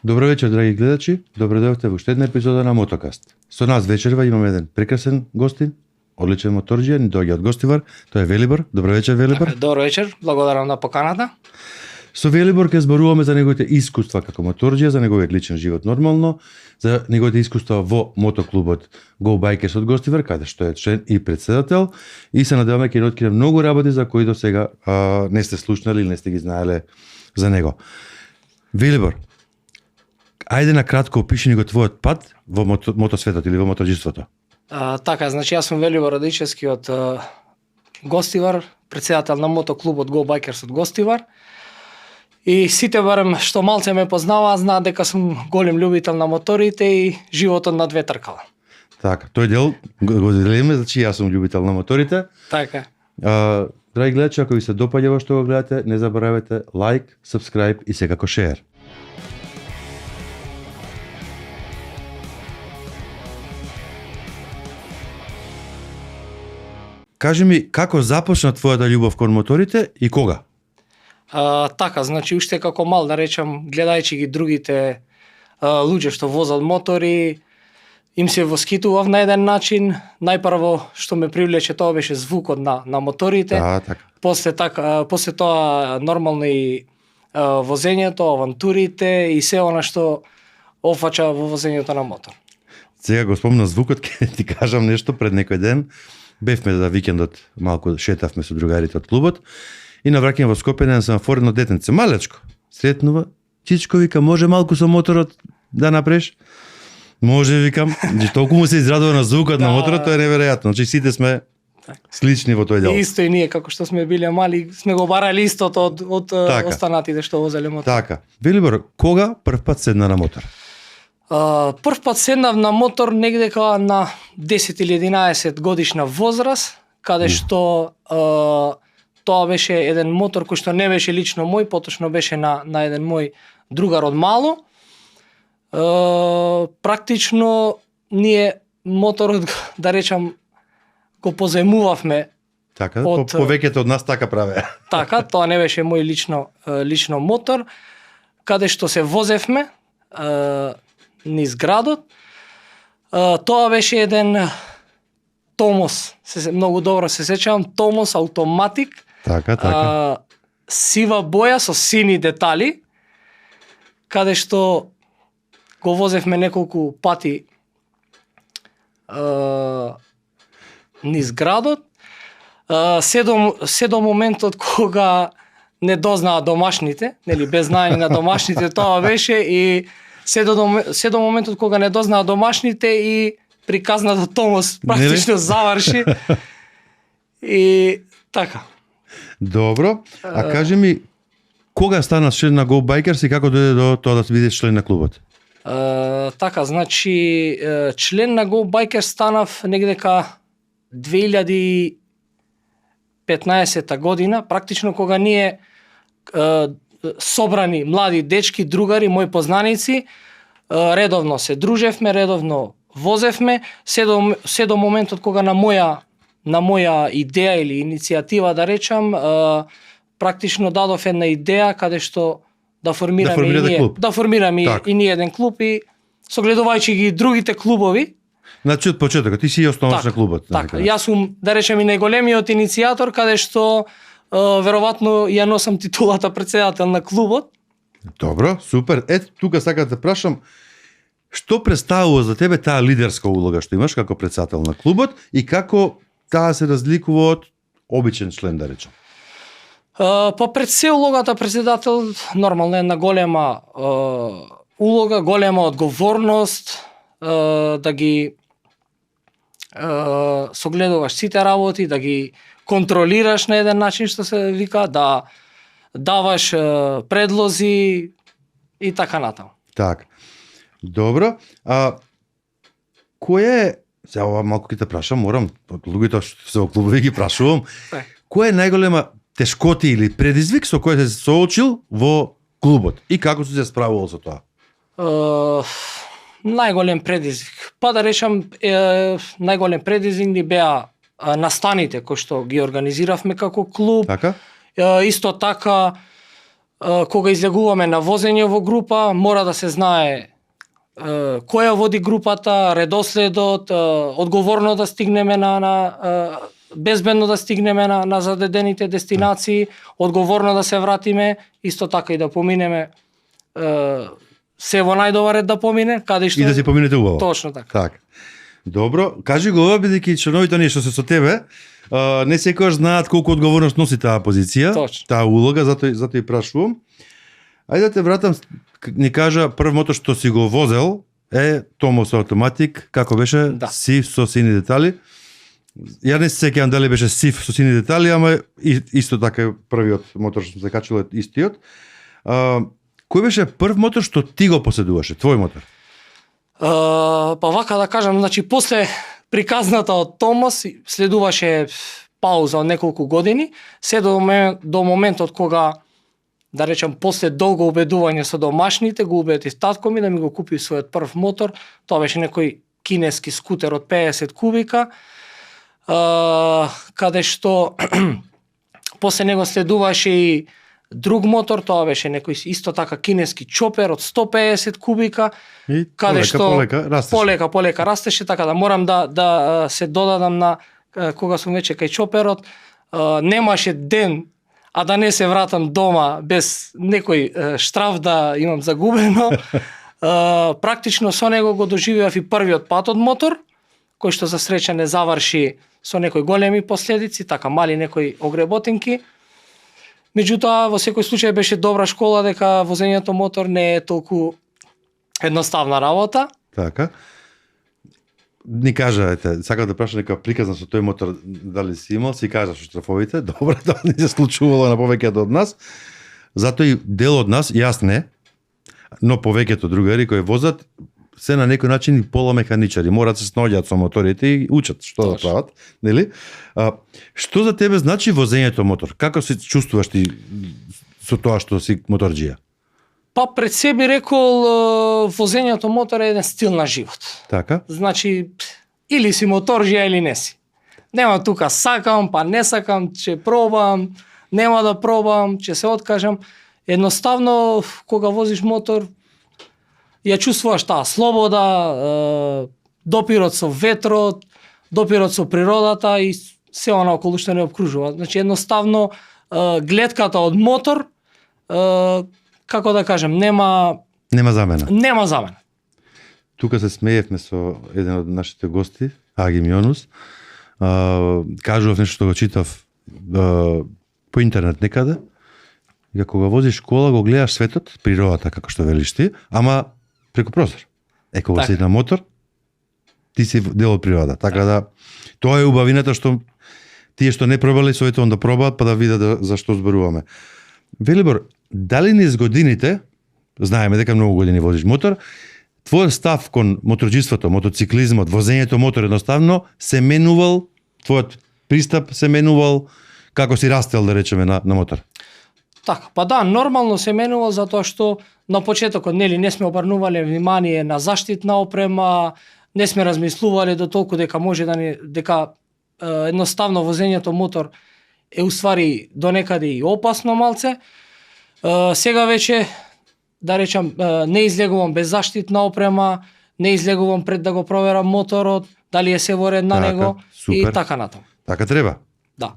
Добро вечер, драги гледачи. Добро дојдовте во уште една епизода на Мотокаст. Со нас вечерва имаме еден прекрасен гостин, одличен моторџија, ни доаѓа од Гостивар. Тој е Велибор. Добро вечер, Велибор. Добро вечер, благодарам на поканата. Со Велибор ќе зборуваме за неговите искуства како моторџија, за неговиот личен живот нормално, за неговите искуства во мотоклубот Go Bikers од Гостивар, каде што е член и председател, и се надеваме ќе ни открие многу работи за кои до сега не сте слушнали или не сте ги знаеле за него. Велибор, ајде на кратко опиши ни го твојот пат во мотосветот или во моторџиството. Така, значи јас сум Велибор Радичевски од Гостивар, председател на мотоклубот Go Bikers од Гостивар. И сите барем што малце ме познаваа знаат дека сум голем љубител на моторите и животот на две тркала. Така, тој дел го делиме, значи јас сум љубител на моторите. Така. Драги гледачи, ако ви се допаѓа во што го гледате, не заборавајте лайк, subscribe и секако шеер. Кажи ми, како започна твојата љубов кон моторите и кога? Така, значи уште како мал, да речам, гледајќи ги другите луѓе што возат мотори, им се воскитував на еден начин. Најпрво што ме привлече тоа беше звукот на моторите. Така. После тоа нормално и возењето, авантурите и се она што офаќа во возењето на мотор. Сега го спомна звукот, ќе ти кажам нешто пред некој ден. Бевме за викендот, малку шетавме со другарите од клубот и на враќање во Скопје на семафорно детенце, малечко, сретнува, чичко вика, може малку со моторот да направиш? Може, викам, толку му се израдува на звукот на моторот, тоа е неверојатно. Значи сите сме слични во тој дел. Исто и ние како што сме биле мали, сме го барали истото од останатите што возеле мотор. Така. Велибор, кога прв пат седна на мотор? Прв пат седнав на мотор негдека на 10 или 11 годишна возраст, каде што тоа беше еден мотор кој што не беше лично мој, поточно беше на еден мој другар од мало. Практично ние моторот, да речам, го позајмувавме. Така, повеќето од нас така правеа. Така, тоа не беше мој лично мотор, каде што се возевме низ градот. Тоа беше еден Томос, многу добро се сеќавам, Томос автоматик. Така. Сива боја со сини детали, каде што го возевме неколку пати низ градот. Се до моментот кога не дознаа домашните, нели без знаење на домашните тоа беше, и се до моментот кога не дознаа домашните и приказната Томос практично заврши. И така. Добро. А кажи ми, кога стана член на Go Bikers и како дојде до тоа да бидеш член на клубот? Така, значи член на Go Bikers станав негдека 2015 година, практично кога ние собрани млади дечки, другари, мои познаници, редовно се дружевме, редовно возевме, се до моментот кога на моја идеја или иницијатива, да речам, практично дадов една идеја каде што да формираме и ние еден клуб, и согледувајќи ги другите клубови. Значи од почетокот ти си основаш на клубот. Така, јас сум, да речем, и најголемиот иницијатор, каде што веројатно ја носам титулата председател на клубот. Добро, супер. Ето, тука сакам да прашам, што представува за тебе таа лидерска улога што имаш како председател на клубот и како таа се разликува од обичен член, да речем? Пред се улогата председател нормално е една голема улога, голема одговорност, да ги согледуваш сите работи, да ги контролираш на еден начин, што се вика, да даваш предлози и така натаму. Так. Добро. Кој е, сега ова малку ќе те прашам, морам, од луѓето што се во клубови ги прашувам, кој е најголема тешкоти или предизвик со кој се соочил во клубот и како се справувал со тоа? Најголем предизвик. Па да речам, најголем предизвик ни беа настаните кои што ги организиравме како клуб. Така? Исто така кога излегуваме на возење во група, мора да се знае која води групата, редоследот, одговорно да стигнеме на безбедно да стигнеме на зададените дестинации, одговорно да се вратиме, исто така и да поминеме се во најдобар ред да помине, каде што И да се поминете убаво. Точно така. Так. Добро, кажи го ова, бидејќи членовите оние што се со тебе, не секогаш знаат колку одговорност носи таа позиција, Точно. таа улога, затоа и прашувам. Ајде да те вратам, ни кажа прв мотор што си го возел е Томос автоматик, како беше? Да. Сив со сини детали. Ја не се сеќавам дали беше сив со сини детали, ама исто така првиот мотор што се качил е истиот. Кој беше прв мотор што ти го поседуваше, твој мотор? Па вака да кажам, значи после приказната од Томос следуваше пауза од неколку години, се до моментот кога, да речам, после долго убедување со домашните, го убедив татко ми да ми го купи својот прв мотор. Тоа беше некој кинески скутер од 50 кубика, каде што после него следуваше и друг мотор, тоа беше некој исто така кинески чопер од 150 кубика, И каде полека, што растеше. полека растеше, така да морам да се додадам на кога сум веќе кај чоперот, немаше ден а да не се вратам дома без некој штраф да имам загубено. Практично со него го доживеав и првиот пат од мотор, кој што за среќа не заврши со некои големи последици, така мали некои огреботинки. Меѓутоа, во секој случај беше добра школа дека возењето мотор не е толку едноставна работа. Така. Ни кажа, ете, сакам да праша нека приказна со тој мотор дали си имал, си кажа со штрафовите. Добро, тоа не се случувало на повеќето од нас. Затоа и дел од нас, јас не, но повеќето другари кои возат се на некој начин и поломеханичари, мораат се снаоѓаат со моторите и учат што да Точно. прават, нели? Што за тебе значи возењето мотор? Како се чувствуваш ти со тоа што си моторџија? Па пред себе рекол, возењето мотор е еден стил на живот. Така? Значи, или си моторџија или не си. Нема тука сакам, па не сакам, ќе пробам, нема да пробам, ќе се откажам. Едноставно, кога возиш мотор, ја чувствуваш таа слобода, допирот со ветрот, допирот со природата и се она околу што не обкружува. Значи, едноставно, гледката од мотор, како да кажем, нема Нема замена. Тука се смеевме со еден од нашите гости, Аги Мионус. Кажував нешто што го читав по интернет некаде. И кога возиш кола, го гледаш светот, природата, како што велиш ти, ама преку прозор. Кога Така. си на мотор, ти си дел од природа. Така да, тоа е убавината што тие што не пробале, советувам да пробаат, па да видат за што зборуваме. Велибор, дали низ годините, знаеме дека многу години возиш мотор, твојот став кон моторџиството, мотоциклизмот, возењето мотор едноставно се менувал, твојот пристап се менувал како си растел, да речеме, на мотор? Така, па да, нормално се менувал затоа што на почетокот нели не сме обрнувале внимание на заштитна опрема, не сме размислувале до толку дека може дека едноставно возењето мотор е уствари до некаде и опасно малце. Сега веќе да речам не излегувам без заштитна опрема, не излегувам пред да го проверам моторот, дали е се во ред на Така, него супер. и така натаму. Така треба. Да.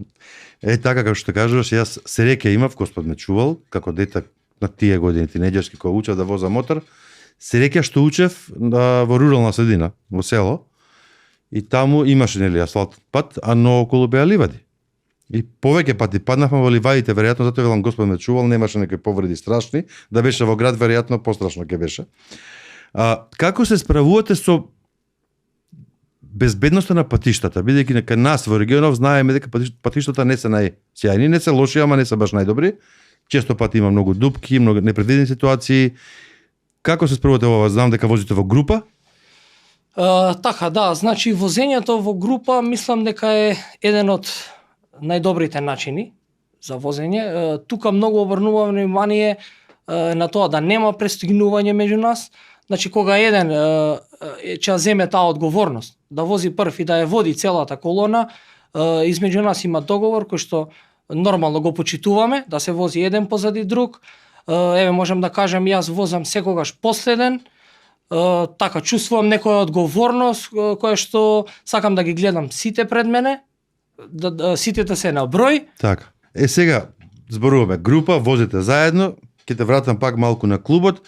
Така како што кажуваш, јас среќа имав, Господ ме чувал, како дете на тие години тинеџерски кога учев да возам мотор, среќа што учев во рурална средина, во село, и таму имаше нели асфалт пат, а но околу беа ливади. И повеќе пати паднавме во ливадите, веројатно затоа велам Господ ме чувал, немаше некои повреди страшни, да беше во град веројатно пострашно ќе беше. Како се справувате со безбедноста на патиштата, бидејќи кај нас во регионов знаеме дека патиштата не се најсјајни, не се лоши, ама не се баш најдобри. Често пати има многу дупки, многу непредвидени ситуации. Како се справувате ова? Знам дека возите во група. Така, да, значи возењето во група мислам дека е еден од најдобрите начини за возење. Тука многу обрнуваме внимание на тоа да нема престигнување меѓу нас. Значи кога еден ќе земе таа одговорност да вози прв и да ја води целата колона, измеѓу нас има договор кој што нормално го почитуваме, да се вози еден позади друг, Еве можам да кажем јас возам секогаш последен. Така чувствувам некоја одговорност која што сакам да ги гледам сите пред мене, сите да се на број. Така. Сега зборуваме група, возите заедно, ќе те вратам пак малку на клубот.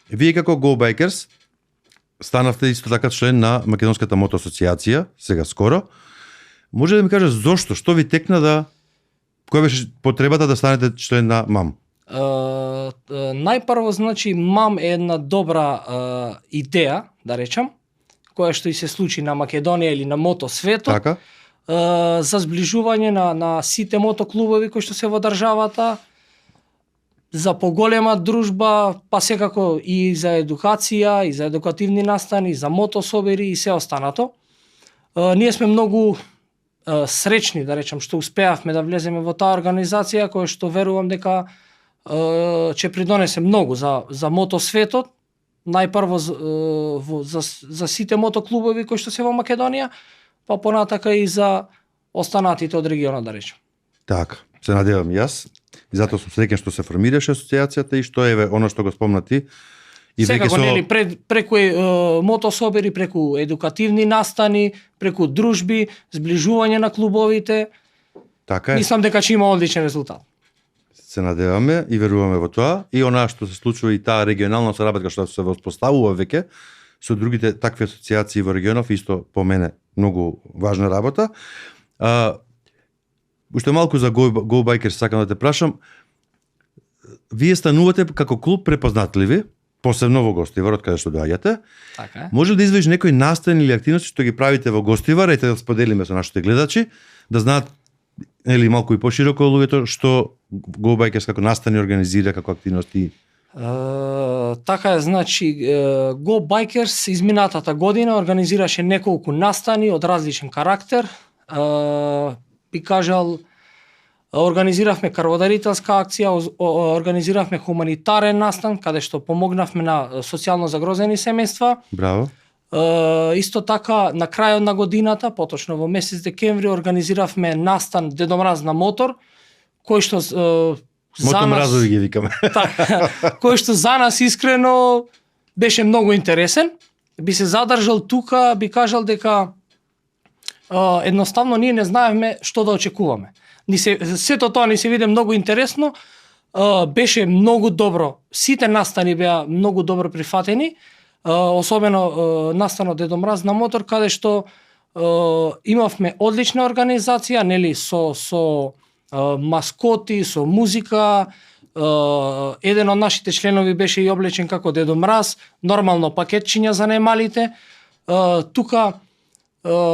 Вие како Go Bikers станавте исто така член на Македонската мото асоциација, сега скоро. Може да ми кажеш зошто, што ви текна да која беше потребата да станете член на МАМ? Најпрво, значи, МАМ е една добра идеја, да речам, која што и се случи на Македонија или на мото светот, Така? за зближување на сите мотоклубови кои што се во државата, за поголема дружба, па секако и за едукација, и за едукативни настани, за мотособери и се останато. Ние сме многу сречни, да речам, што успеавме да влеземе во таа организација, која што верувам дека ќе придонесе многу за мотосветот, најпрво за сите мотоклубови кои што се во Македонија, па понатака и за останатите од регионот, да речем. Така, се надевам јас. И затоа сум среќен што се формираше асоциацијата и што еве оно што го спомна ти. И секако нели преку мотособери, преку едукативни настани, преку дружби, зближување на клубовите. Така е. Мислам дека ќе има одличен резултат. Се надеваме и веруваме во тоа и онаа што се случува и таа регионална соработка што се воспоставува веќе со другите такви асоциации во регионов исто по мене многу важна работа. Уште малку за Go Bikers сакам да те прашам. Вие станувате како клуб препознатливи, посебно во Гостивар, од каде што доаѓате. Така е. Може да извадиш некои настани или активности што ги правите во Гостивар, и да споделиме со нашите гледачи, да знаат или малку и пошироко луѓето што Go Bikers како настани организира, како активности. Така е, значи Go Bikers изминатата година организираше неколку настани од различен карактер. Би кажал, организиравме крводарителска акција, организиравме хуманитарен настан, каде што помогнавме на социјално загрозени семејства. Браво. Исто така, на крајот на годината, поточно во месец декември, организиравме настан Дедо Мраз на мотор, кој што Мотомразови ги викаме. така, кој што за нас искрено беше многу интересен. Би се задржал тука, би кажал дека едноставно ние не знаевме што да очекуваме. Сето тоа ни се виде многу интересно, беше многу добро. Сите настани беа многу добро прифатени, особено настанот Дедо Мраз на мотор, каде што имавме одлична организација, нели, со маскоти, со музика. Еден од нашите членови беше и облечен како Дедо Мраз, нормално пакетчиња за најмалите. Тука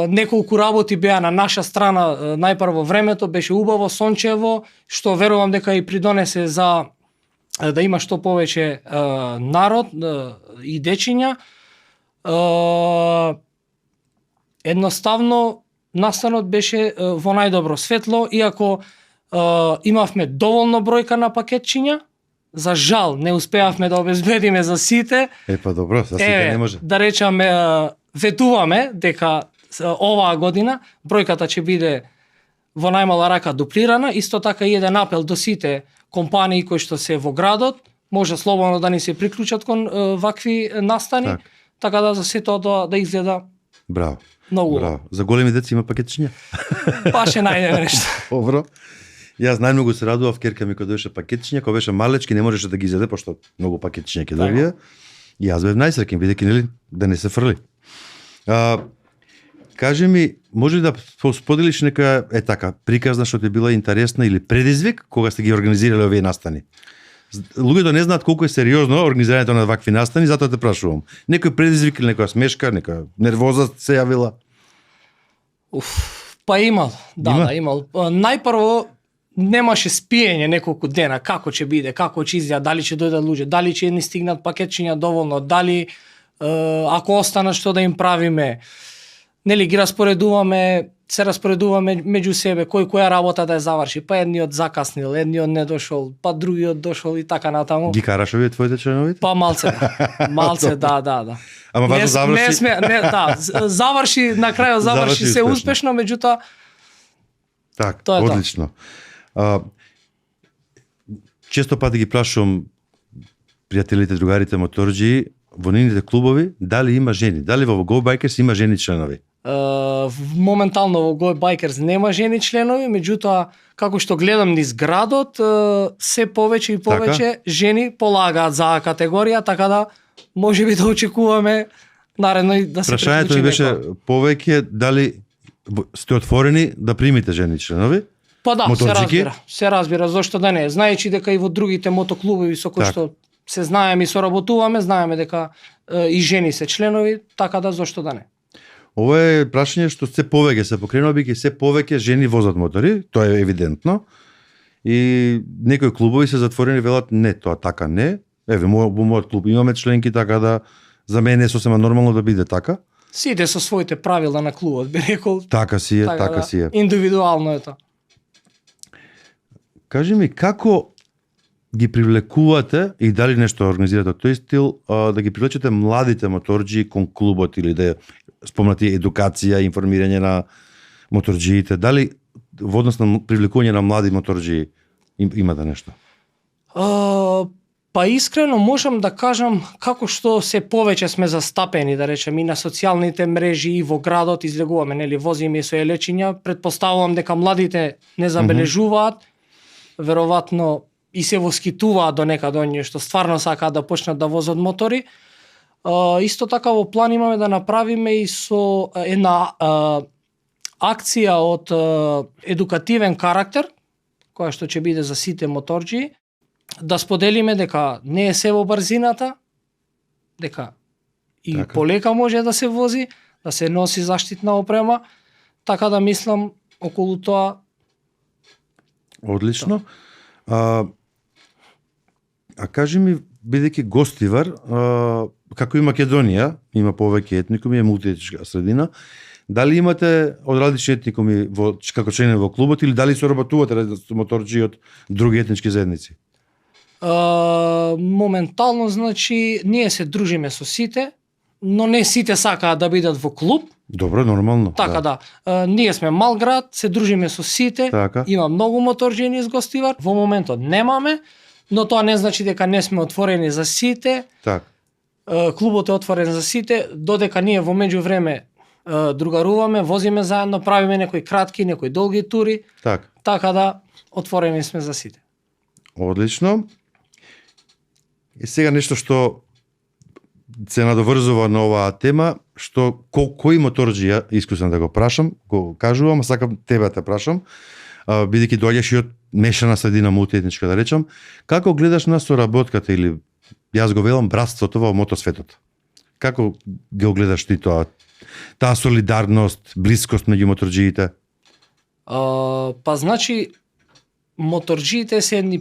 неколку работи беа на наша страна, најпрво времето беше убаво, сончево, што верувам дека и придонесе за да има што повеќе народ и дечиња. Едноставно настанот беше во најдобро светло, иако имавме доволно бројка на пакетчиња. За жал не успеавме да обезбедиме за сите. Па добро, за сите не може. Да речеме, ветуваме дека оваа година бројката ќе биде во најмала рака дуплирана. Исто така и еден апел до сите компании кои што се во градот, може слободно да ни се приклучат кон вакви настани, така да за сето да изгледа браво. Многу. Браво. За големи деца има пакетчиња? Па ще најдеме нешто. Добро. Јас најмногу се радував керка ми кога дојше пакетчиња, кога беше малечки не можеше да ги изеде пошто многу пакетчиња ќе добија. И јас бев најсреќен бидејќи нели да не се фрли. Кажи ми, може ли да споделиш некоја така приказна што ти била интересна или предизвик кога сте ги организирале овие настани? Луѓето не знаат колку е сериозно организирањето на вакви настани, затоа те прашувам. Некој предизвик или некоја смешка, некоја нервоза се јавила? Па имал, да, имал. Најпрво немаше спиење неколку дена, како ќе биде, како ќе изгледа, дали ќе дојдат луѓе, дали ќе ни стигнат пакетчиња доволно, дали ако останат што да им правиме. Нели ги се распоредуваме меѓу себе кој која работа да ја заврши, па едниот закаснил, едниот не дошол, па другиот дошол и така натаму. Ги караш овие твоите членовите? Па малце, да. Ама важно заврши. Заврши на крајот заврши се успешно, меѓутоа така, одлично. често пати ги прашувам пријателите, другарите моторџии во нивните клубови дали има жени, дали во Go Bikers има жени членови? Моментално во Go Bikers нема жени членови, меѓутоа како што гледам низ градот, се повеќе и повеќе жени полагаат за А категорија, така да можеби да очекуваме наредно и да се Прашањето ми беше повеќе дали сте отворени да примите жени членови? Па да, моторџики? се разбира, зошто да не, знаејќи дека и во другите мотоклубови со кои што се знаеме и соработуваме, знаеме дека и жени се членови, така да зошто да не. Ова е прашање што се повеќе се покренува, биќе се повеќе жени возат мотори, тоа е евидентно. И некои клубови се затворени, велат не, тоа така не. Еве, во мојот клуб имаме членки, така да за мене е сосема нормално да биде така. Сите со своите правила на клубот, би рекол. Така си е, така си е. Индивидуално е тоа. Кажи ми, како ги привлекувате и дали нешто организирате од тој стил, да ги привлечете младите моторџии кон клубот или да спомнати едукација, информирање на моторџиите, дали во однос на привлекување на млади моторџии имате нешто? Па искрено можам да кажам како што се повеќе сме застапени, да речем, и на социјалните мрежи и во градот излегуваме, нели, возиме со елечиња, претпоставувам дека младите не забележуваат, веројатно и се воскитуваат до некаде оние што стварно сакаат да почнат да возат мотори. Исто така во план имаме да направиме и со една акција од едукативен карактер, која што ќе биде за сите моторџии, да споделиме дека не е се во брзината, дека и така полека може да се вози, да се носи заштитна опрема, така да мислам околу тоа. Одлично. А кажи ми, бидејќи гостивар, како и Македонија, има повеќе етникуми, е мултиетничка средина, дали имате од различни етникуми како членови во клубот или дали соработувате со моторџии од други етнички заедници? Моментално, значи, ние се дружиме со сите, но не сите сакаат да бидат во клуб. Добро, нормално. Така да. Ние сме мал град, се дружиме со сите, така. Има многу моторџии низ гостивар, во моментот немаме, но тоа не значи дека не сме отворени за сите. Так. Клубот е отворен за сите, додека ние во меѓувреме другаруваме, возиме заедно, правиме некои кратки, некои долги тури. Така да отворени сме за сите. Одлично. И сега нешто што се надоврзува на оваа тема, што кој моторџија, искусен да го прашам, го кажувам, а сакам тебе да те прашам, бидејќи доаѓаш и од мешана средина мултиетничка, да речам, како гледаш на соработката или јас го велам братството во мотосветот? Како го гледаш ти тоа? Таа солидарност, блискост меѓу моторџиите? Па значи, моторџиите се едни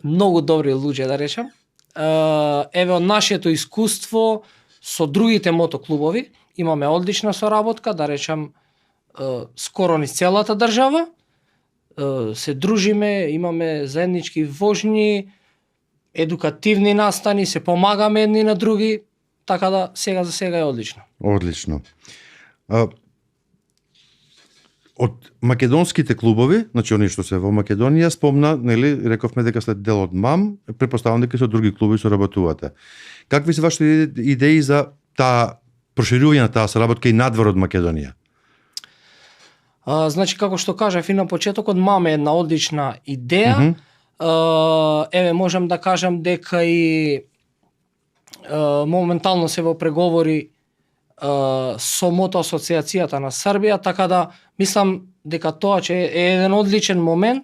многу добри луѓе, да речам. Еве од нашето искуство со другите мотоклубови имаме одлична соработка, да речам, скоро низ целата држава. Се дружиме, имаме заеднички вожњи, едукативни настани, се помагаме едни на други, така да сега за сега е одлично. Одлично. Од македонските клубови, значи оние што се во Македонија, спомна, нели, рековме дека сте дел од МАМ, претпоставам дека со други клубови соработувате. Какви се вашите идеи за таа проширување на таа соработка и надвор од Македонија? Значи, како што кажав и на почетокот, МАМ е една одлична идеја. Еве, можам да кажам дека и моментално се во преговори со Мото Асоциацијата на Србија, така да мислам дека тоа ќе е еден одличен момент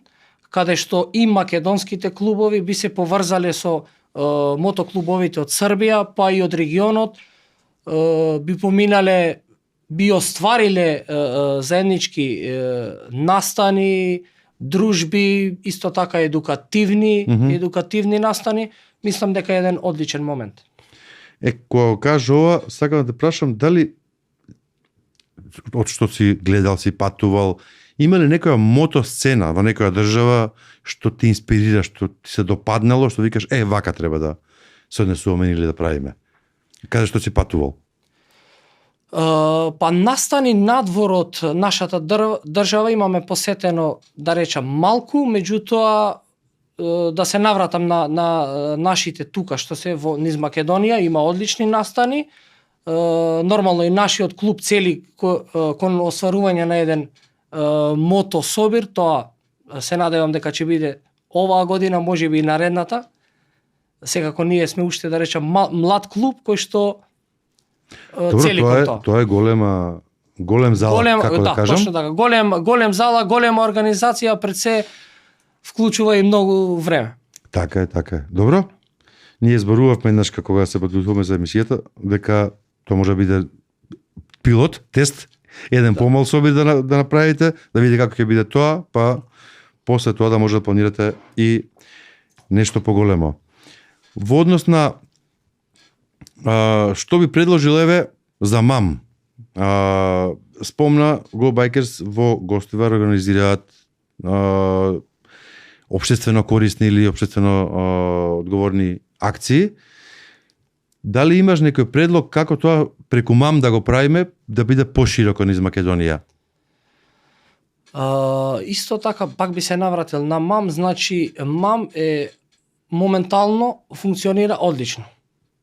каде што и македонските клубови би се поврзале со мотоклубовите од Србија, па и од регионот, би поминале, би оствариле заеднички настани, дружби, исто така едукативни настани. Мислам дека е еден одличен момент. Кога кажа ова, сакам да те прашам дали од што си гледал, си патувал, има ли некоја мотосцена во некоја држава што ти инспирира, што ти се допаднало, што викаш, вака треба да се однесуваме или да правиме? Каде што си патувал? Па настани надвор од нашата држава имаме посетено, да речам, малку, меѓутоа да се навратам на нашите тука што се во низ Македонија, има одлични настани. Нормално и нашиот клуб цели кон остварување на еден мото собир, тоа се надевам дека ќе биде оваа година, можеби и наредната. Секако ние сме уште да речам млад клуб кој што цели кон тоа. Тоа е голем зала, како да кажам. Точно така. Голем зала, голема организација, пред се вклучува и многу време. Така е. Добро. Ние зборувавме еднаш кога се подготвуваме за емисијата дека тоа може да биде пилот, тест, еден помал собир да направите, да видите како ќе биде тоа, па после тоа да може да планирате и нешто поголемо. Во однос на што би предложил еве за МАМ? Спомна Go Bikers во Гостивар организираат општествено корисни или општествено одговорни акции. Дали имаш некој предлог како тоа преку МАМ да го правиме да биде пошироко низ Македонија? Исто така пак би се навратил на МАМ, значи МАМ е моментално функционира одлично.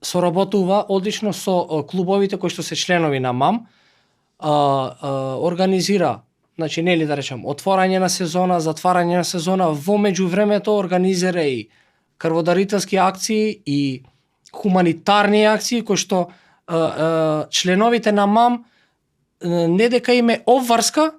Соработува одлично со клубовите кои што се членови на МАМ. Организира, значи нели да речам, отворање на сезона, затварање на сезона, во меѓувремето организира и крводарителски акции и хуманитарни акции кои што членовите на МАМ не дека име обврска,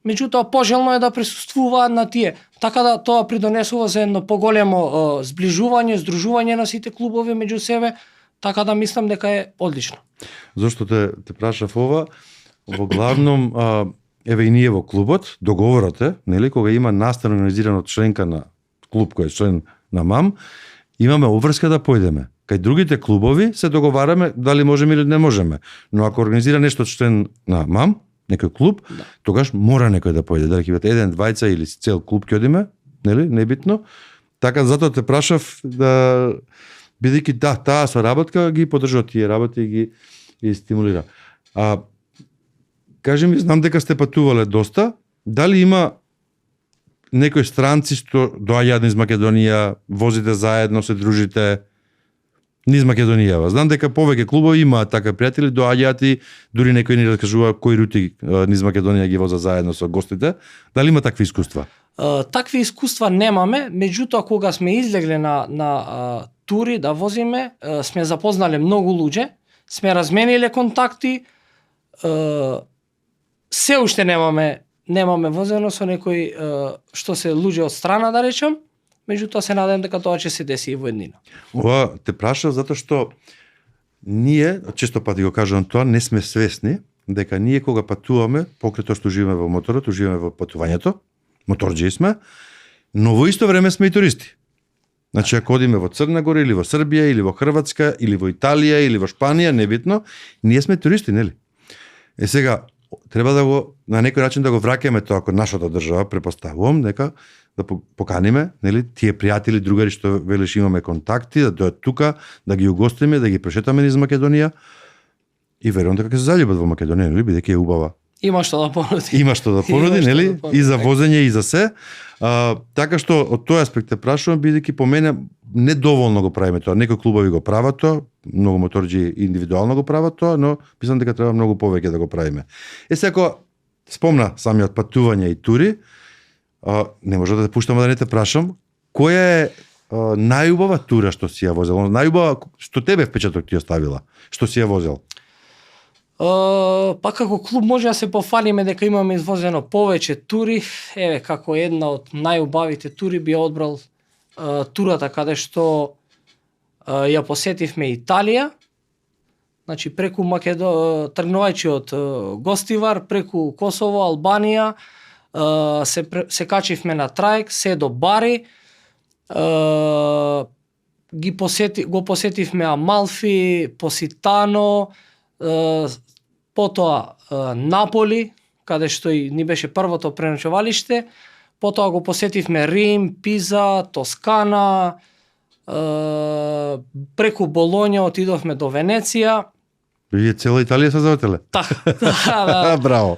меѓутоа пожелно е да присуствуваат на тие. Така да тоа придонесува за едно поголемо зближување, здружување на сите клубови меѓу себе, така да мислам дека е одлично. Зошто те прашав ова? Во главном, еве и ние во клубот, договорот е, нели, кога има настан организиран од членка на клуб кој е член на МАМ, имаме обврска да појдеме. Кај другите клубови се договараме дали можеме или не можеме. Но ако организира нешто член на МАМ, некој клуб, тогаш мора некој да појде. Дали ќе биде еден, двајца или цел клуб ќе одиме, нели, небитно. Така затоа те прашав да бидејќи таа соработка ги поддржува тие работи и ги стимулира. Кажи ми, знам дека сте патувале доста, дали има некои странци што доаѓаат низ Македонија, возите заедно, се дружите низ Македонија? Знам дека повеќе клубови имаат така пријатели, доаѓаат и дури некои ни раскажува кои рути низ Македонија ги возат заедно со гостите. Дали има такви искуства? Такви искуства немаме, меѓутоа кога сме излегле на тури да возиме, сме запознале многу луѓе, сме размениле контакти, се уште немаме возено со некои што се луѓе од страна да речам, меѓутоа се надевам дека тоа ќе се деси и во еднина. Ова те прашав затоа што ние, често пати го кажувам тоа, не сме свесни дека ние кога патуваме, покрај тоа што живееме во моторот, живееме во патувањето, моторџии сме, но во исто време сме и туристи. Значи, ако одиме во Црна Гора или во Србија или во Хрватска или во Италија или во Шпанија, небитно, ние сме туристи, нели? Сега треба да го на некој начин да го враќаме тоа кон нашата држава, препоставувам дека да поканиме, нели, тие пријатели, другари што велиш имаме контакти, да дојдат тука, да ги угостиме, да ги прошетаме низ Македонија и верувам дека ќе се заљубат во Македонија, нели, бидејќи е убава. Има што да понуди. Има што да понуди, нели? И за возење и за се. Така што од тој аспект те прашувам, бидејќи по мене недоволно го правиме тоа. Некои клубови го прават тоа, многу моторџи индивидуално го прават тоа, но мислам дека треба многу повеќе да го правиме. Сега ако спомна самиот патување и тури, не може да те пуштам да не те прашам, која е најубава тура што си ја возел? Најубава што тебе впечаток ти оставила? Што си ја возел? Па како клуб може да се пофалиме дека имаме извозено повеќе тури. Еве, како една од најубавите тури би одбрал турата каде што ја посетивме Италија. Значи преку тргнувајќи од Гостивар, преку Косово, Албанија, се качивме на трајк, се до Бари. Го посетивме Амалфи, Поситано, потоа Наполи, каде што и ни беше првото преночувалиште, потоа го посетивме Рим, Пиза, Тоскана, преку Болоња отидовме до Венеција. Вие цела Италија се завртеле? Така, да. Браво.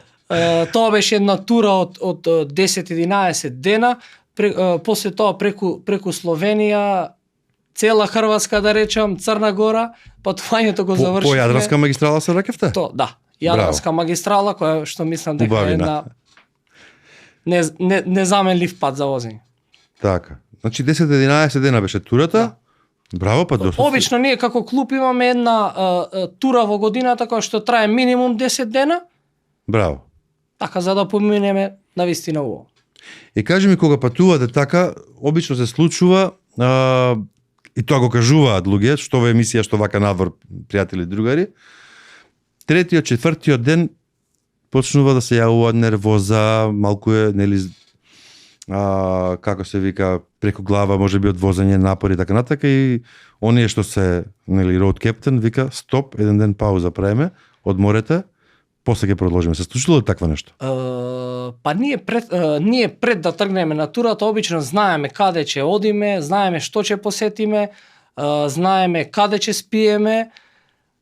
Тоа беше една тура од 10-11 дена, после тоа преку Словенија, цела Хрватска да речам, Црна Гора, патувањето го завршивме. По Јадранска магистрала се враќавте? Да, Јадранска магистрала, која што мислам дека е една незаменлив пат за возење. Така. Значи 10-11 дена беше турата. Да. Браво, па доста. Обично ние како клуб имаме една тура во годината која што трае минимум 10 дена. Браво. Така за да поминеме навистина убаво. И кажи ми, кога патувате така, обично се случува и тоа го кажуваат луѓе, што во емисија, што вака надвор, пријатели, другари, третиот, четвртиот ден почнува да се јавува нервоза, малку е, нели, како се вика, преку глава, може би од возење, напори, така натака, и оние што се, нели, роуд кептен, вика, стоп, еден ден пауза правиме, одморете, после ќе продолжиме. Се случило ли таква нешто? Па ние пред да тргнеме на турата, обично знаеме каде ќе одиме, знаеме што ќе посетиме, знаеме каде ќе спиеме,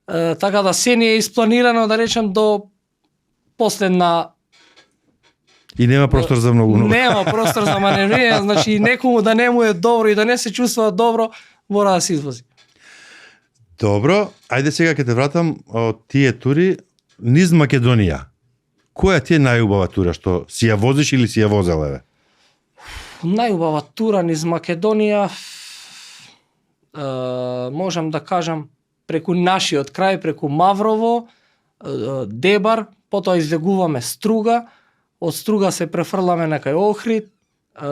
така да се ни е испланирано, да речем, до последна. И нема простор за многу. Нема простор за маневрирање, значи некому да не му е добро и да не се чувствува добро, мора да се извози. Добро, ајде сега ќе те вратам од тие тури низ Македонија. Која ти е најубава тура што си ја возиш или си ја возела, бе? Најубава тура низ Македонија, можам да кажам преку нашиот крај, преку Маврово, Дебар, потоа излегуваме Струга, од Струга се префрламе на кај Охрид,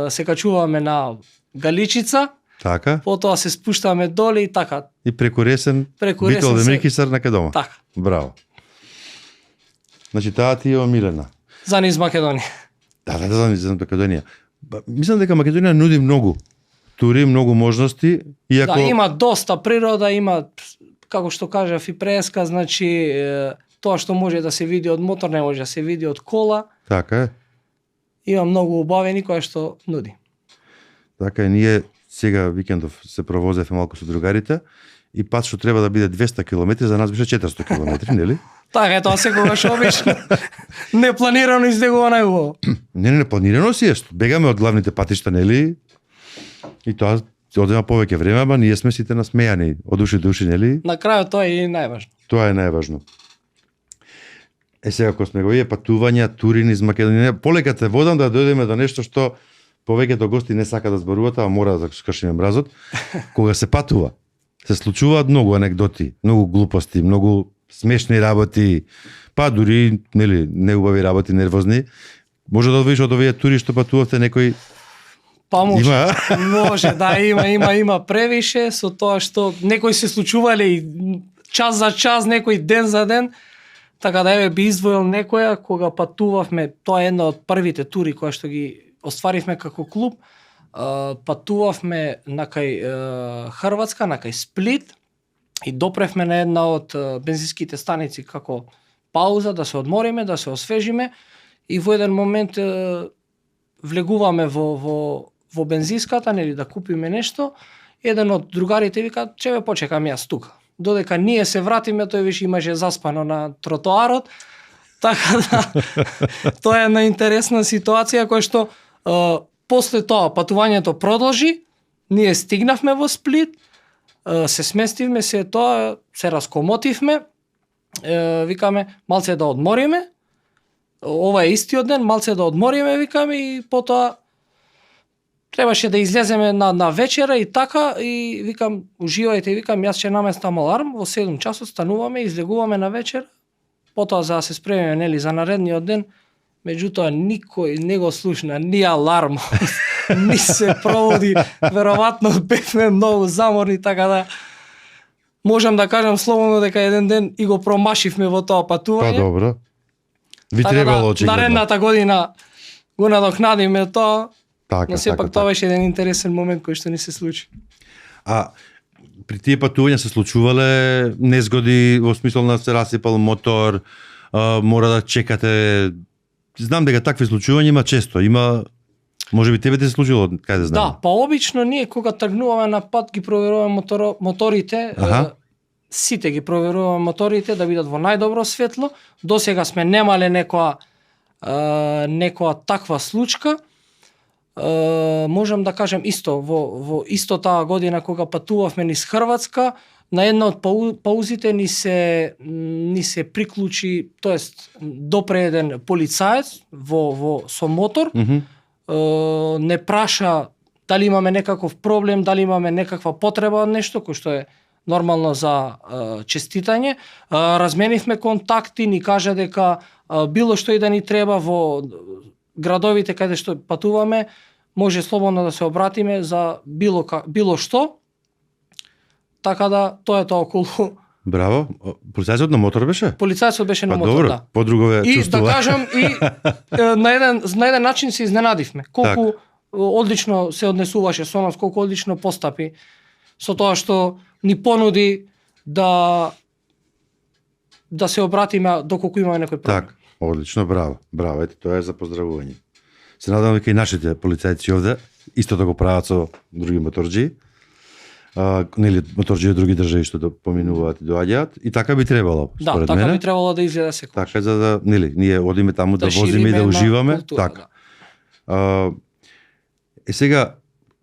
се качуваме на Галичица, така, потоа се спуштаме доле и така. И преку Ресен, Битол Демиркисар на кај дома. Така. Браво. Значи таа ти е омилена. За низ Македонија. Да, за низ Македонија. Мислам дека Македонија нуди многу тури, многу можности, иако Да, има доста природа, има, како што кажав и преска, значи тоа што може да се види од мотор не може да се види од кола. Така е. Има многу убавени кои што нуди. Така е, ние сега викендов се провозевме малку со другарите и пат што треба да биде 200 км, за нас беше 400 км, нели? Така е, тоа секогаш обично непланирано излегува најубаво. Не планирано си е, бегаме од главните патишта, нели? И тоа одема повеќе време, ама ние сме сите насмејани, од уши до уши, нели? На крајот тоа е и најважно. Тоа е најважно. Сега, кога сме го патувања, тури низ Македонија, полека те водам да дојдеме до нешто што повеќето гости не сака да зборуваат, а мора да скршиме мразот. Кога се патува, се случуваат многу анекдоти, многу глупости, многу смешни работи, па дури, нели, неубави работи, нервозни. Може да одвоиш од овие тури што патувавте некој. Па може. Има? Може, да, има превише со тоа што некои се случувале и час за час, некој ден за ден. Така да еве би издвоил некоја кога патувавме, тоа е една од првите тури која што ги остваривме како клуб. Патувавме на кај Хрватска, на кај Сплит и допревме на една од бензинските станици како пауза да се одмориме, да се освежиме и во еден момент влегуваме во бензинската, нели да купиме нешто. Еден од другарите вика: "Чеве, почекам јас тука." Додека ние се вратиме, тој веќе имаше заспано на тротоарот. Така да тоа е една интересна ситуација која што после тоа патувањето продолжи, ние стигнавме во Сплит, се сместивме, се раскомотивме, викаме малце да одмориме. Ова е истиот ден, малце да одмориме, викаме, и потоа требаше да излеземе на вечера и така, и викам, уживајте, викам, јас ќе наместам аларм, во 7 часот стануваме, излегуваме на вечер, потоа за да се спремиме, нели, за наредниот ден, меѓутоа никој не го слушна, ни аларм, ни се проводи, веројатно бевме многу заморни, така да можам да кажам слободно дека еден ден и го промашивме во тоа патување. Па добро. Ви така требало да, очигледно. наредната година го надокнадиме тоа, Така, но сепак тоа беше еден интересен момент кој што ни се случи. А при тие патувања се случувале незгоди во смисол на се расипал мотор, мора да чекате. Знам дека такви случувања има често. Има, може би тебе ти се случило, каде знам. Да, па обично ние кога тргнуваме на пат ги проверуваме моторите, сите ги проверуваме моторите да бидат во најдобро светло. Досега сме немале некоја таква случка. можам да кажем исто, во исто таа година кога патувавме низ Хрватска, на една од паузите ни се приклучи, тоест допре еден полицаец со мотор, не праша дали имаме некаков проблем, дали имаме некаква потреба од нешто, кој што е нормално за честитање. Разменивме контакти, ни кажа дека било што и да ни треба во градовите каде што патуваме, може слободно да се обратиме за било што. Така да, тоа е тоа околу. Браво. Полицајцот на мотор беше? Полицајцот беше на мотор, добро, да. Подруго ве И чувствува. да кажам, на еден начин се изненадивме. Колку одлично се однесуваше со нас, колку одлично постапи со тоа што ни понуди да се обратиме доколку имаме некој проблем. Так, одлично, браво. Браво, ете, тоа е за поздравување. Се надам дека и нашите полицајци овде исто да го прават со други моторџии. Нели моторџии од други држави што да поминуваат и доаѓаат, и така би требало, Да, според така мене. би требало да изгледа секој. Така за да, нели, ние одиме таму да возиме и шириме да една уживаме, култура, така. Сега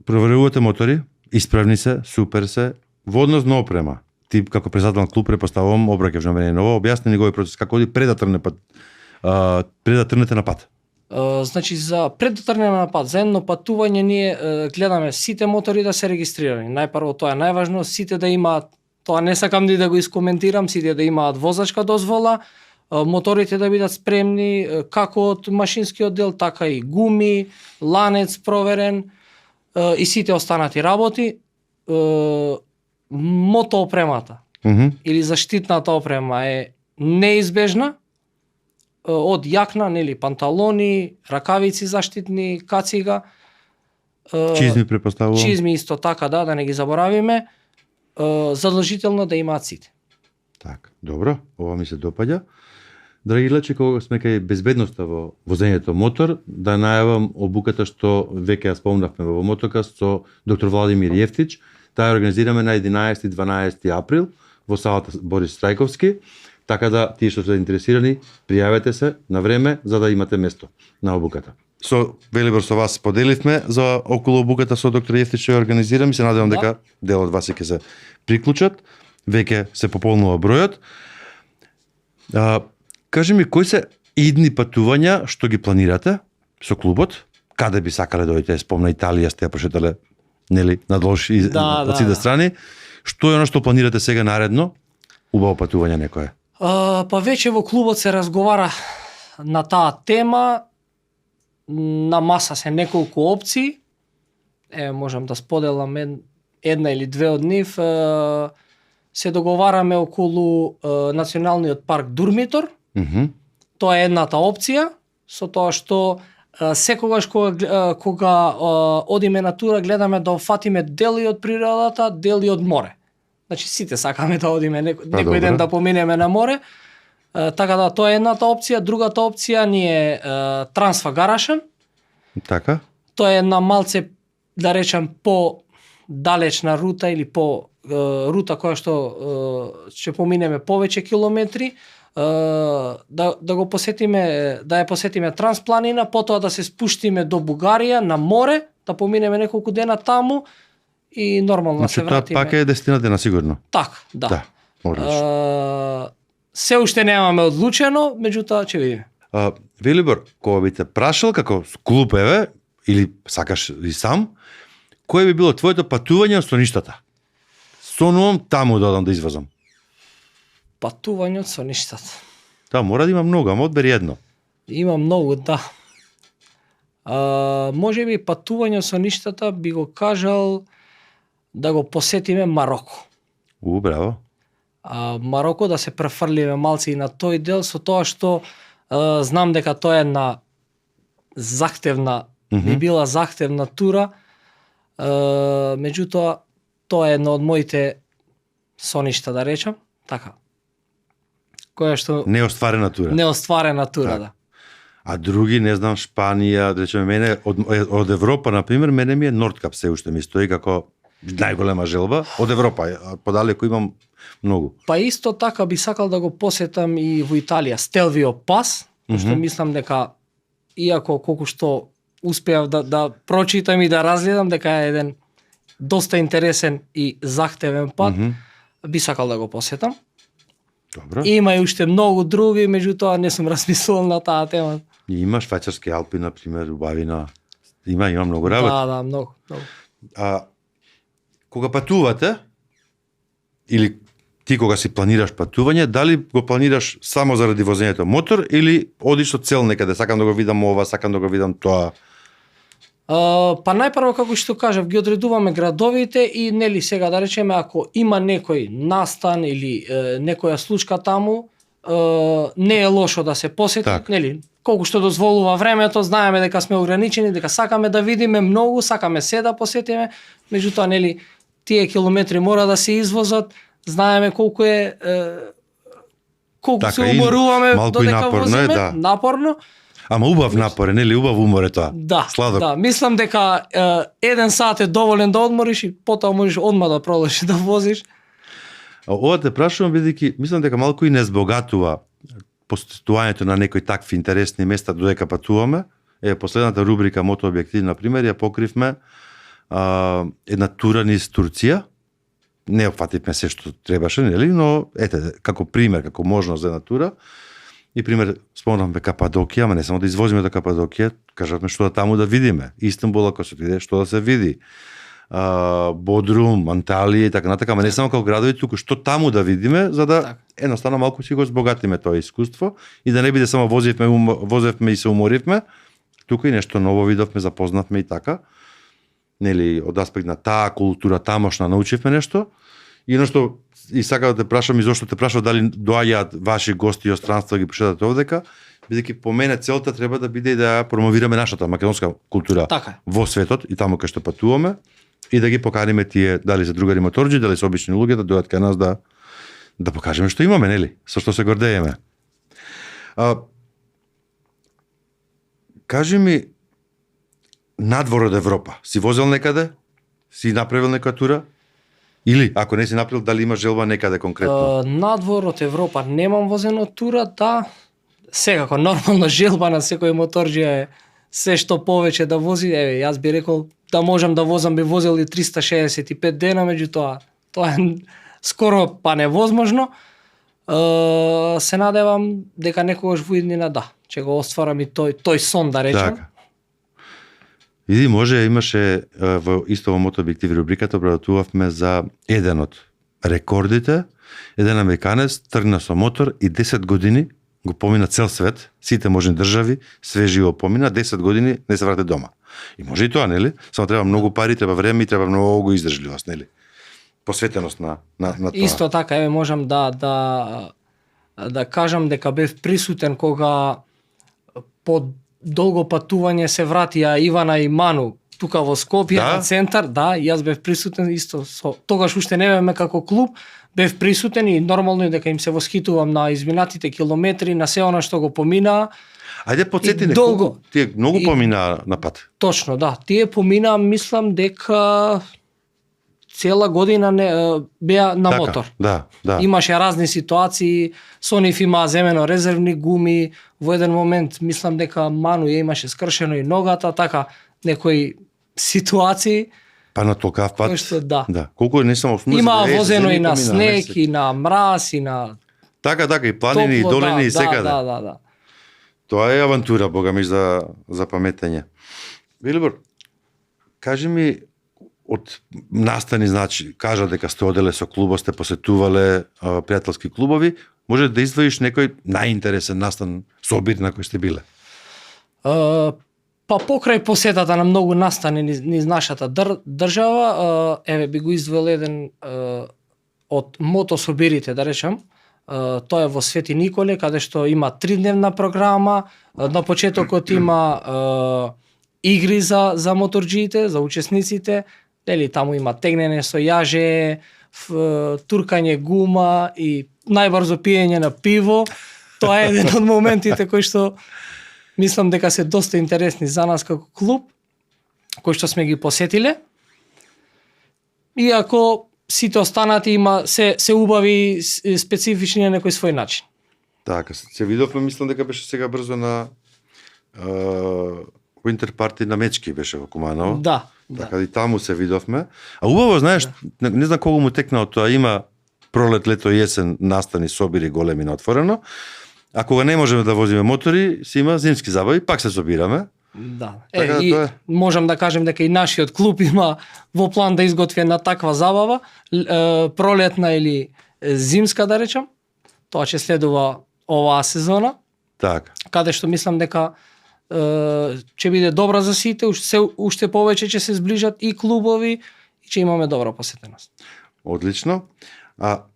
проверувате мотори, исправни се, супер се, во однос на опрема. Ти како председател на клуб препоставувам, обраќаш на мене ново, објасни негови процес како оди пред да тргне пат, пред да тргнете на пат. Значи за пред да тргнеме на пат, за едно патување ние гледаме сите мотори да се регистрирани. Најпрво тоа е најважно, сите да имаат, тоа не сакам да го искоментирам, сите да имаат возачка дозвола, моторите да бидат спремни како од машинскиот дел, така и гуми, ланец проверен и сите останати работи. Мотоопремата или заштитната опрема е неизбежна, од јакна, нели, панталони, ракавици заштитни, кацига, Чизми препоставувам. чизми исто така, да не ги заборавиме, задолжително да имаат сите. Так, добро, ова ми се допаѓа. Драги гледачи, кога сме кај безбедноста во возењето мотор, да најавам обуката што веќе ја спомнавме во Мотокаст со доктор Владимир Јефтич. Таа ја организираме на 11 и 12 април во салата Борис Страјковски. Така да, тие што се заинтересирани, пријавете се на време за да имате место на обуката. Со Велибор со вас поделивме за околу обуката со доктор Јефтич што ја организирам и се надевам дека дел од вас ќе се приклучат. Веќе се пополнува бројот. Кажи ми, кои се идни патувања што ги планирате со клубот? Каде би сакале да дојдете? Спомна Италија, сте ја прошетале, нели, надолж и од сите страни. Што е оно што планирате сега наредно? Убаво патување некое. Па веќе во клубот се разговара на таа тема, на маса се неколку опции. Можам да споделам една или две од нив. Се договараме околу националниот парк Дурмитор. Тоа е едната опција, со тоа што секогаш кога одиме на тура гледаме да офатиме дели од природата, дели од море. Значи сите сакаме да одиме некој ден да поминеме на море. Така да тоа е едната опција, другата опција ни е Трансфагарашен. Така. Тоа е една малце, да речем, по далечна рута или по рута која што ќе поминеме повеќе километри. Да го посетиме, да ја посетиме Транспланина, потоа да се спуштиме до Бугарија на море, да поминеме неколку дена таму и нормално да се вратиме. Тоа пак е дестинатина сигурно. Така, да. Да, одлично. Се уште немаме одлучено, меѓутоа ќе видиме. Велибор, кога би те прашал како клуб еве или сакаш и сам, кое би било твоето патување со ништата? Сонувам таму да одам да извазам. Патување од соништата. Да, мора да има многу, ама одбери едно. Има многу, да. Може би патување со ништата би го кажал да го посетиме Мароко. Браво. Мароко да се префрлиме малци и на тој дел, со тоа што знам дека тоа е една захтевна, би била захтевна тура, меѓутоа тоа е едно од моите соништа, да речам, така. Која што Неостварена тура. неостварена тура, Так. да. А други, не знам, Шпанија, да речеме мене, од Европа, например, мене ми е Нордкап се уште ми стои како најголема желба. Од Европа, подалеку имам многу. Па исто така би сакал да го посетам и во Италија Стелвио Пас, што мислам дека, иако колку што успеав да прочитам и да разгледам дека е еден доста интересен и захтевен пат. Би сакал да го посетам. Добро. Има и уште многу други, меѓутоа не сум размислувал на таа тема. И има швајцарски Алпи, на пример, убавина. Има многу работи. Да, многу. Кога патувате, или ти кога си планираш патување, дали го планираш само заради возењето мотор или одиш со цел некаде, сакам да го видам ова, сакам да го видам тоа? Па најпрво, како што кажав, ги одредуваме градовите и нели сега да речеме ако има некој настан или некоја случка таму, не е лошо да се посети, Так. нели, колку што дозволува времето, знаеме дека сме ограничени, дека сакаме да видиме многу, сакаме се да посетиме, меѓутоа нели тие километри мора да се извозат, знаеме колку е колку Така, се и уморуваме малку и додека напорно е, возиме, да. напорно. Ама убав напор, нели, убав умор е тоа. Да, Сладок. да, мислам дека 1 сат е доволен да одмориш и потоа можеш одма да продолжиш да возиш. Ова те прашувам бидејќи мислам дека малку и не збогатува посетувањето на некои такви интересни места додека патуваме. Последната рубрика Мотообјектив, на пример, ја покривме една тура низ Турција. Не опфативме се што требаше, нели, но ете, како пример, како можност за една тура. И пример, спомнавме Кападокија, ама не само да извозиме до Кападокија, кажавме што да таму да видиме. Истанбул, ако се види, што да се види. Бодрум, Анталија и така натака, ама не само како градови, туку што таму да видиме, за да едноставно малку си го збогатиме тоа искуство и да не биде само возевме и се уморивме, туку и нешто ново видовме, запознавме и така. Нели, од аспект на таа култура тамошна научивме нешто. И едно што и сакам да те прашам, и зошто те прашав дали доаѓаат ваши гости од странство да ги пишатат овдека, бидејќи по мене целта треба да биде и да ја промовираме нашата македонска култура Така. во светот и таму кај што патуваме и да ги поканиме тие дали се другари моторџи, дали се обични луѓе да дојдат кај нас да покажеме што имаме, нели? Со што се гордееме. Кажи ми, надвор од Европа, си возел некаде? Си направил некоја тура? Или, ако не си направил, дали има желба некаде конкретно? Надвор од Европа немам возено тура, да. Секако, нормално желба на секој моторџија е се што повеќе да вози. Еве, јас би рекол да можам да возам, би возел и 365 дена, меѓутоа тоа е скоро па невозможно. Се надевам дека некогаш во иднина да, ќе го остварам и тој сон, да речем. Така. Види, може, имаше исто во Мотообјектив рубриката, обработувавме за еден од рекордите. Еден американец тргна со мотор и 10 години го помина цел свет, сите можни држави, све живо помина, 10 години не се врати дома. И може и тоа, нели? Само треба многу пари, треба време и треба многу издржливост, нели? Посветеност на тоа. Исто така, еве можам да кажам дека бев присутен кога по долго патување се вратија Ивана и Ману тука во Скопје на центар, да, јас бев присутен исто тогаш уште не бевме како клуб, бев присутен и нормално е дека им се восхитувам на изминатите километри, на се она што го поминаа. Ајде потсети не, долго. Тие многу поминаа на пат. Точно, да. Тие поминаа, мислам дека цела година не беа на така, мотор. Да. Имаше разни ситуации, со нив имаа земено резервни гуми, во еден момент мислам дека Ману ја имаше скршено и ногата, така некои ситуации. Па на толкав пат. Што, да. Колку не само 80. Има возено и на снег, и на мраз, и на Така, и планини, топло, и долини, и секаде. Да. Тоа е авантура, бога ми, за паметење. Велибор, кажи ми, од настани, значи, кажа дека сте оделе со клубот, сте посетувале пријателски клубови, може да издвоиш некој најинтересен настан собир на кој сте биле? Па покрај посетата на многу настани низ нашата држава, еве би го издвоил еден од мотособирите, да речем. Тоа е во Свети Николе, каде што има 3-дневна програма. На почетокот има игри за моторџиите, за учесниците. Нели, таму има тегнење со јаже, туркање гума и најбрзо пиење на пиво. Тоа е еден од моментите кои што мислам дека се доста интересни за нас како клуб, кои што сме ги посетиле. Иако сите останати има се убави специфични на некој свој начин. Така, се видовме, мислам дека беше сега брзо на во интерпарти на Мечки беше во Куманово. Да. Така и таму се видовме. А убаво, знаеш, не знам кога му текнало тоа, има пролет, лето и есен настани собири големи на отворено. А кога не можеме да возиме мотори, си има зимски забави, пак се собираме. Да. Така И тоа е. можам да кажем дека и нашиот клуб има во план да изготви една таква забава, пролетна или зимска да речам. Тоа ќе следува оваа сезона, Така. каде што мислам дека ќе биде добра за сите, уште повеќе ќе се зближат и клубови и ќе имаме добра посетеност. Одлично. А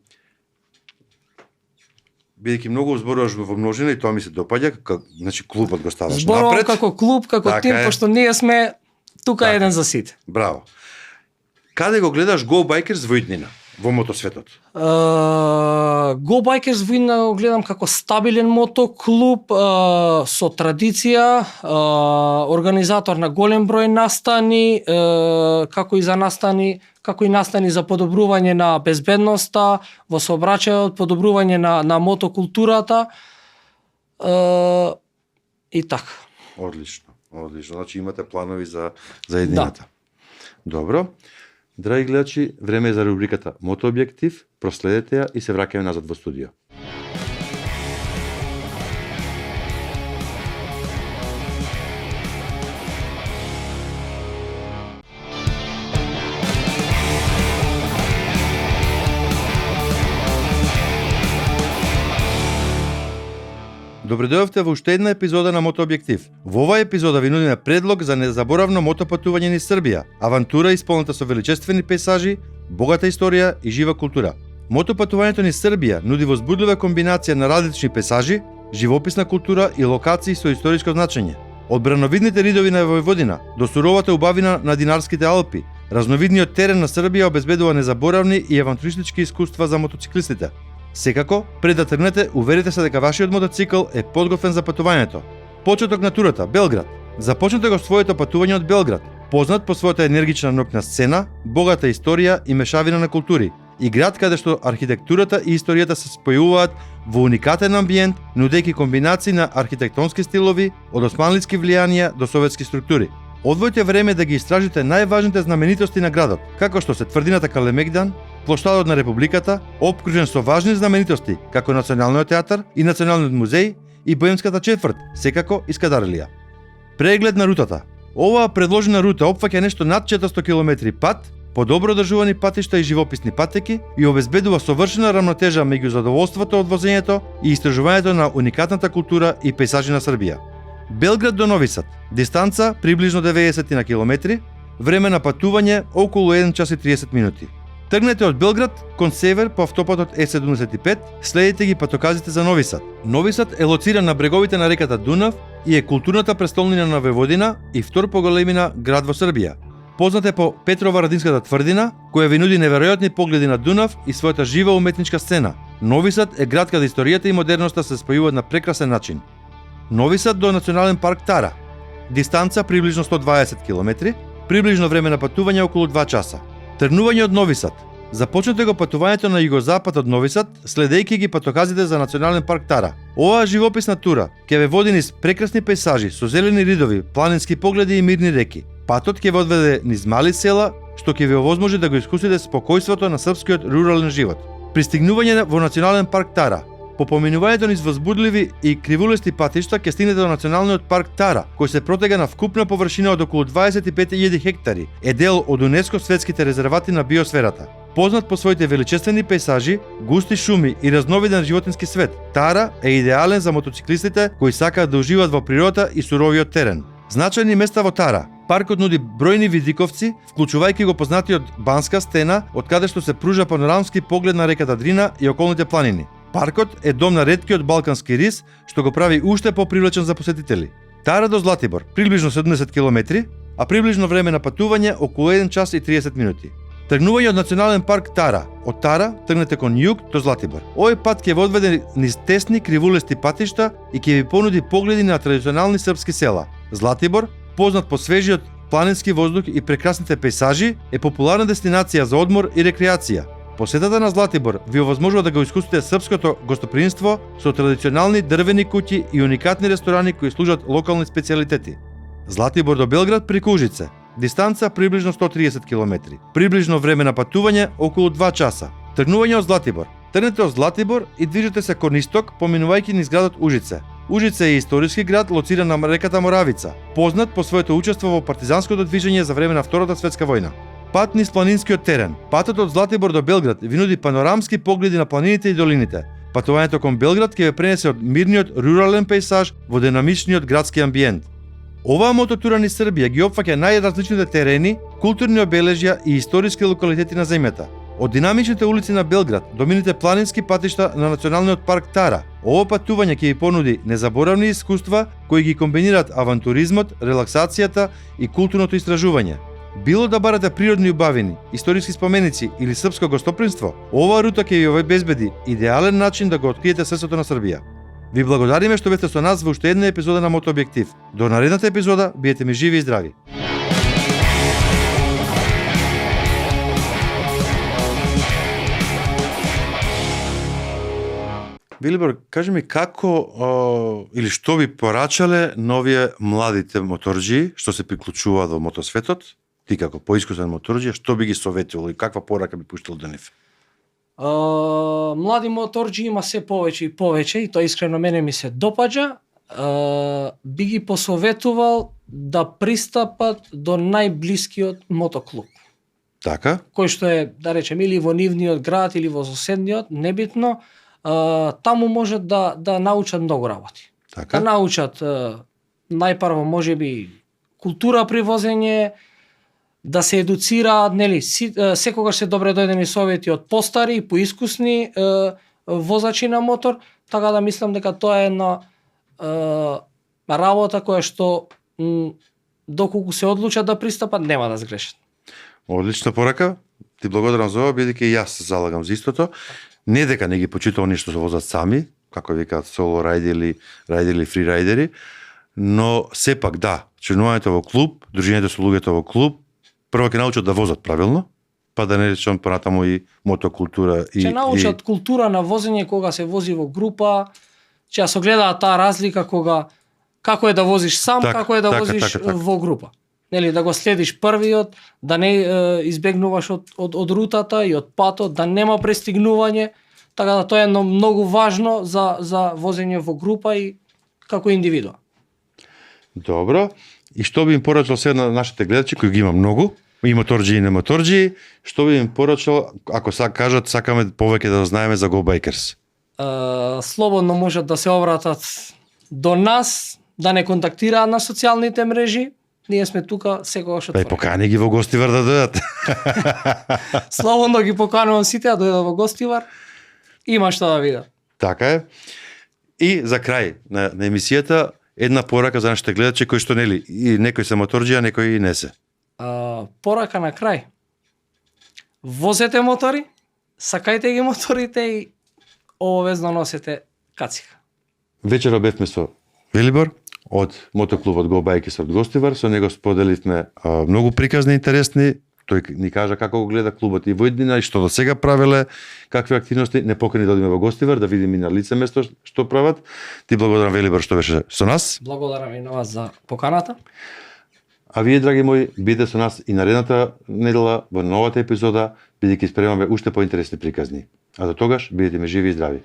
бидејќи многу зборуваш во множина и тоа ми се допаѓа, значи клубот го ставаш Зборувам напред. како клуб, како Така тим, е. пошто ние сме тука Така. еден за сите. Браво. Каде го гледаш Go Bikers во иднина, во мотосветот? Go Bikers во иднина го гледам како стабилен мотоклуб со традиција, организатор на голем број настани, како и настани за подобрување на безбедноста во сообраќајот, подобрување на мотокултурата и така. Одлично. Значи имате планови за едината. Добро. Драги гледачи, време е за рубриката Мотообјектив. Проследете ја и се враќаме назад во студио. Добре дојдовте во уште една епизода на Мотообјектив. Во оваа епизода ви нудиме предлог за незаборавно мотопатување низ Србија, авантура исполната со величествени пейзажи, богата историја и жива култура. Мотопатувањето низ Србија нуди возбудлива комбинација на различни пейзажи, живописна култура и локации со историско значење. Од брановидните ридови на Војводина до суровата убавина на Динарските Алпи, разновидниот терен на Србија обезбедува незаборавни и авантуристички искуства за мотоциклистите. Секако, пред да тргнете, уверите се дека вашиот мотоцикл е подготвен за патувањето. Почеток на турата, Белград. Започнете го своето патување од Белград, познат по својата енергична ноќна сцена, богата историја и мешавина на култури, и град каде што архитектурата и историјата се спојуваат во уникатен амбиент, нудејќи комбинации на архитектонски стилови, од османлиски влијанија до советски структури. Одвојте време да ги истражите најважните знаменитости на градот, како што се тврдината Калемегдан, плоштадот на Републиката, опкружен со важни знаменитости, како Националниот театар и Националниот музеј и Боемската четврт, секако и Скадарелија. Преглед на рутата. Оваа предложена рута опфаќа нешто над 400 км пат, по добро одржувани патишта и живописни патеки и обезбедува совршена рамнотежа меѓу задоволството од возењето и истражувањето на уникатната култура и пейзажи на Србија. Белград до Нови Сад. Дистанца приближно 90 на километри, време на патување околу 1 час и 30 минути. Тргнете од Белград кон север по автопатот Е75, следите ги патоказите за Нови Сад. Нови Сад е лоциран на бреговите на реката Дунав и е културната престолнина на Војводина и втор по големина град во Србија. Познат е по Петрова-Радинската тврдина, која ви нуди неверојатни погледи на Дунав и својата жива уметничка сцена. Нови Сад е град каде историјата и модерноста се спојуваат на прекрасен начин. Нови Сад до Национален парк Тара. Дистанца приближно 120 км, приближно време на патување околу 2 часа. Тргнување од Нови Сад. Започнете го патувањето на југозапад од Нови Сад, следејќи ги патоказите за Национален парк Тара. Оваа живописна тура ќе ве води низ прекрасни пейзажи со зелени ридови, планински погледи и мирни реки. Патот ќе ве одведе низ мали села, што ќе ви овозможи да го искусите спокојството на српскиот рурален живот. Пристигнување во Национален парк Тара. По поминувањето низ возбудливи и кривулести патишта ќе стигнете до Националниот парк Тара, кој се протега на вкупна површина од околу 25.000 хектари, е дел од УНЕСКО светските резервати на биосферата. Познат по своите величествени пейзажи, густи шуми и разновиден животински свет, Тара е идеален за мотоциклистите кои сакаат да уживаат во природата и суровиот терен. Значајни места во Тара. Паркот нуди бројни видиковци, вклучувајќи го познатиот Банска стена, од каде што се пружа панорамски поглед на реката Дрина и околните планини. Паркот е дом на реткиот балкански рис, што го прави уште попривлечен за посетители. Тара до Златибор, приближно 70 км, а приближно време на патување околу 1 час и 30 минути. Тргнување од Национален парк Тара. Од Тара тргнете кон југ до Златибор. Овој пат ќе ве одведе низ тесни кривулести патишта и ќе ви понуди погледи на традиционални српски села. Златибор, познат по свежиот планински воздух и прекрасните пейзажи, е популарна дестинација за одмор и рекреација. Посетата на Златибор ви овозможува да го искусите српското гостопримство со традиционални дрвени куќи и уникатни ресторани кои служат локални специјалитети. Златибор до Белград преку Ужице. Дистанца приближно 130 км. Приближно време на патување околу 2 часа. Тргнување од Златибор. Тргнете од Златибор и движете се кон исток, поминувајќи низ градот Ужице. Ужице е историски град лоциран на реката Моравица, познат по своето учество во партизанското движење за време на Втората светска војна. Пат низ планинскиот терен. Патот од Златибор до Белград ви нуди панорамски погледи на планините и долините. Патувањето кон Белград ќе ве пренесе од мирниот рурален пејзаж во динамичниот градски амбиент. Оваа мототура низ Србија ги опфаќа најразличните терени, културни обележја и историски локалитети на земјата. Од динамичните улици на Белград до мините планински патишта на Националниот парк Тара, ово патување ќе ви понуди незаборавни искуства кои ги комбинираат авантуризмот, релаксацијата и културното истражување. Било да барате природни убавини, историски споменици или српско гостопримство, оваа рута ќе ви обезбеди идеален начин да го откриете срцето на Србија. Ви благодариме што бевте со нас во уште една епизода на Мотообјектив. До наредната епизода, биете ми живи и здрави. Велибор, кажи ми како или што би порачале новие младите моторџии што се приклучуваат во мотосветот? Ти како поискусен моторџија, што би ги советувал и каква порака би пуштил до нив? Млади моторџии има се повеќе и повеќе и тоа искрено мене ми се допаѓа. Би ги посоветувал да пристапат до најблискиот мотоклуб. Така? Кој што е, да речем, или во нивниот град или во соседниот, небитно. Таму можат да научат многу работи. Така? Да научат најпрво можеби култура при возење, да се едуцираат, нели, секогаш се добре дојдени совети од постари и поискусни возачи на мотор, така да мислам дека тоа е една работа која што доколку се одлучат да пристапат, нема да сгрешат. Одлична порака. Ти благодарам за ова, бидејќи и јас се залагам за истото. Не дека не ги почитувам ништо се возат сами, како викаат соло рајдери или фрирајдери, но сепак да, членувањето во клуб, дружењето со луѓето во клуб, прво ќе научат да возат правилно, па да не речам понатаму и мотокултура и ќе научат култура на возење кога се вози во група, ќе се гледаат таа разлика како е да возиш сам, како е да возиш во група. Нели, да го следиш првиот, да не избегнуваш од рутата и од патот, да нема престигнување, така да тоа е многу важно за возење во група и како индивидуа. Добро. И што би им порачал сега на нашите гледачи, кои ги има многу, и моторџии и не моторџии, што би им порачал, ако кажат, сакаме повеќе да знаеме за Go Bikers? Слободно можат да се обратат до нас, да не контактираат на социјалните мрежи. Ние сме тука секогаш отворени. Покани ги во Гостивар да дојдат. Слободно ги поканувам сите да дојдат во Гостивар. Има што да видат. Така е. И за крај на емисијата, една порака за нашите гледачи кои што нели и некои се моторџија, некои и не се. Порака на крај. Возете мотори, сакајте ги моторите и обовезно носете кацика. Вечера бевме со Велибор од мотоклубот Go Bikers од Гостивар, со него споделивме многу приказни интересни. Тој ни кажа како го гледа клубот и во иднина и што до сега правеле, какви активности, не покани да одиме во Гостивар, да видиме и на лице место што прават. Ти благодарам Велибор што беше со нас. Благодарам и на вас за поканата. А вие, драги мои, бидете со нас и наредната недела во новата епизода, бидејќи спремаме уште поинтересни приказни. А до тогаш, бидете ми живи и здрави.